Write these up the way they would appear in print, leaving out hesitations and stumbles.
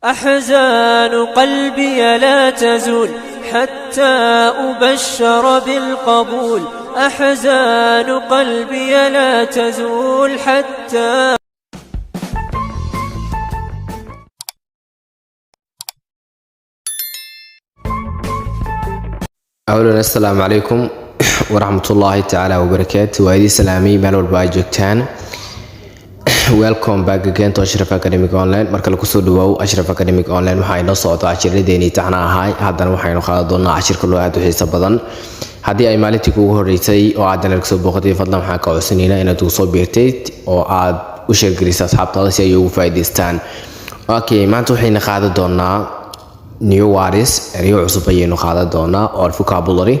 أحزان قلبي لا تزول حتى أبشر بالقبول. أحزان قلبي لا تزول حتى Awlan, assalaamu calaykum waraxmatullaahi tacaala wabarakaatu. Waa idin salaamay meel walba ay joogtaan. Welcome back again to Ashraf Academic Online. Marka lagu soo dhawaaw Ashraf Academic Online, waxaa inoo socdo cashiradeenii taxna ahay. Haddana waxaynu qaadan doonaa cashirka loo aad u xiiso badan. Haddii ay maalintii kugu horeysay oo aad channel kasoo booqatay, fadlan waxaan ka codsanaynaa inaad ugu soo biirtay oo aad u share gelisay asxaabtaada si ay ugu faa'iidaystaan. Okay, maanta waxayna qaadan doonaa new words, erayo cusub ayaynu qaadan doonaa or vocabulary.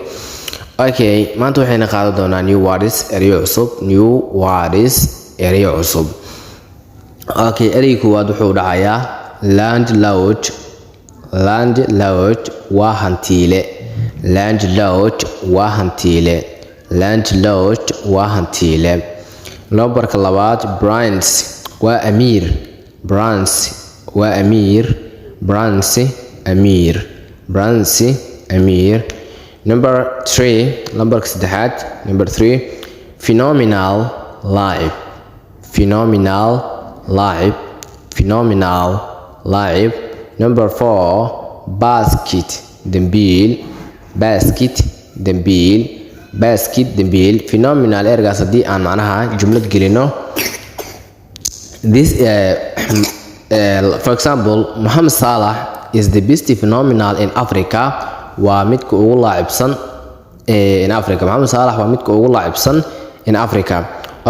Okay, maanta waxayna qaadan doonaa new words, erayo cusub. New words, erayo cusub. Okay, ereyga koowaad wuxuu dhacayaa landlord. Landlord waa hantiile. Landlord waa hantiile. Landlord waa hantiile. Lambarka labaad, prince waa amiir. Prince waa amiir. Prince, amiir. Prince, amiir. Number three, lambarka saddexaad, number three, phenomenal, laacib. Phenomenal, laacib. Phenomenal, laacib. Number four, basket, dambiil. Basket, dambiil. Basket, dambiil. Phenomenal ergaas haddii aan macnaha jumlad gelino, this for example, Mohamed Salah is the best phenomenal in Africa. Waa midka ugu laacibsan in Africa. Mohamed Salah waa midka ugu laacibsan in Africa.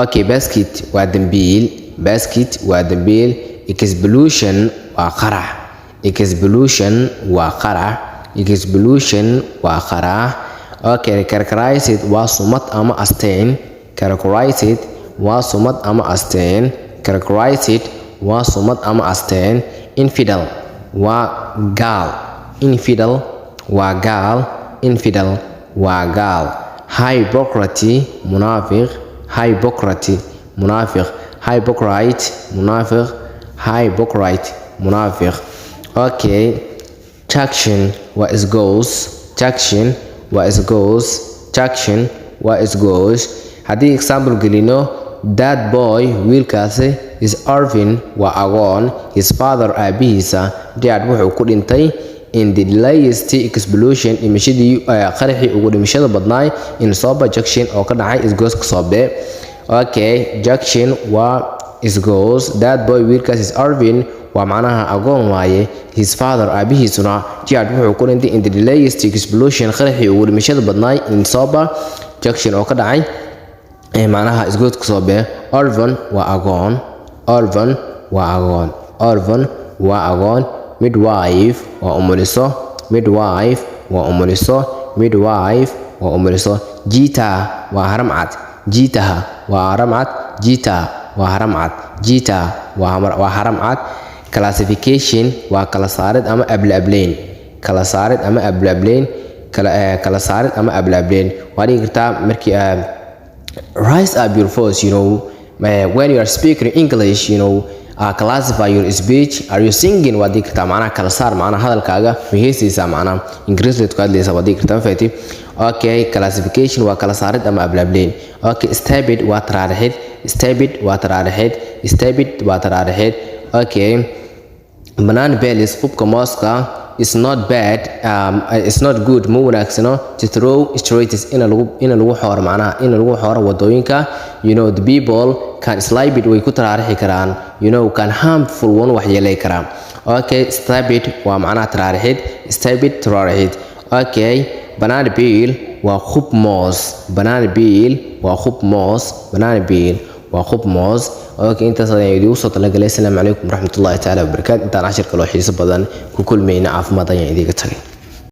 Okay, basket waa dambiil. Basket waa dambiil. Explosion waa qarax. Explosion waa qarax. Explosion waa qarax. Okay, characterized waa sumad ama asteen. Characterized waa sumad ama asteen. Characterized waa sumad ama asteen. Infidel waa gaal. Infidel waa gaal. Infidel waa gaal. Hypocrite, munaafiq. Hypocrite, munaafiq. Hypocrite, munaafiq. Hypocrite, munaafiq. Okay, junction waa isgoos. Junction waa isgoos. Junction waa isgoos. Haddii example gelino, that boy, wiilkaasi, is orphan, waa agoon. His father, aabihiisa, died, wuxuu ku dhintay, in the latest explosion, dhimashadii qaraxii ugu dhimashada badnaay, in Soba Junction, oo ka dhacay isgooska Soobe. Okay, junction waa isgoos. That boy, wiilkaas, is orphan, waa macnaha agoon waaye. His father, aabihiisuna, died, wuxuu ku dhintay, in the latest explosion, qaraxii ugu dhimashada badnaay, in Soba Junction, oo ka dhacay macnaha isgoodka Soobe. Orphan waa agoon. Orphan waa agoon. Orphan waa agoon. Midwife waa umuliso. Midwife waa umuliso. Midwife waa umuliso. Cheetah waa haramcad. Cheetah waa haramcad. Cheetah waa haramcad. Cheetah waa haramcad. Classification waa kala saarid ama ablaableyn. Kala saarid ama ablaableyn. Kala saarid ama ablaableyn waa dhigi kartaa. Markii rise up your voice, when you are speaking English, classify your speech. Are you singing? Waad dhigi kartaa macnaha kala saar, macnaha hadalkaaga ma heesaysaa, macnaha Ingiriis ku hadlaysaa waad dhigi kartaa, ma? Okay, classification waa kala saarid ama ablaableyn. Okay, stampede waa taraarixid. Stampede waa taraarixid. Stampede waa taraarixid. Okay, banana peels, qubka mooska, is not bad, it's not good, ma wanaagsano, to throw streets, ina lagu xooro, macnaha ina lagu xooro wadooyinka. The people can slip it, way ku taraarixi karaan, can harmful one, waxyeelay karaan. Okay, stampede waa macnaha taraarixid. Stampede, taraarixid. Okay, banana peel waa qub moos. Banana peel waa qub moos. Banana peel waa qub moos. Okay, intaas ayaan idigu soo talagalay. Asalaamu calaykum waraxmatullahi tacaala wabarakaatu. Intaan cashir kaloo xiiso badan ku kulmayna, caafimaad ayaan idiga tagay.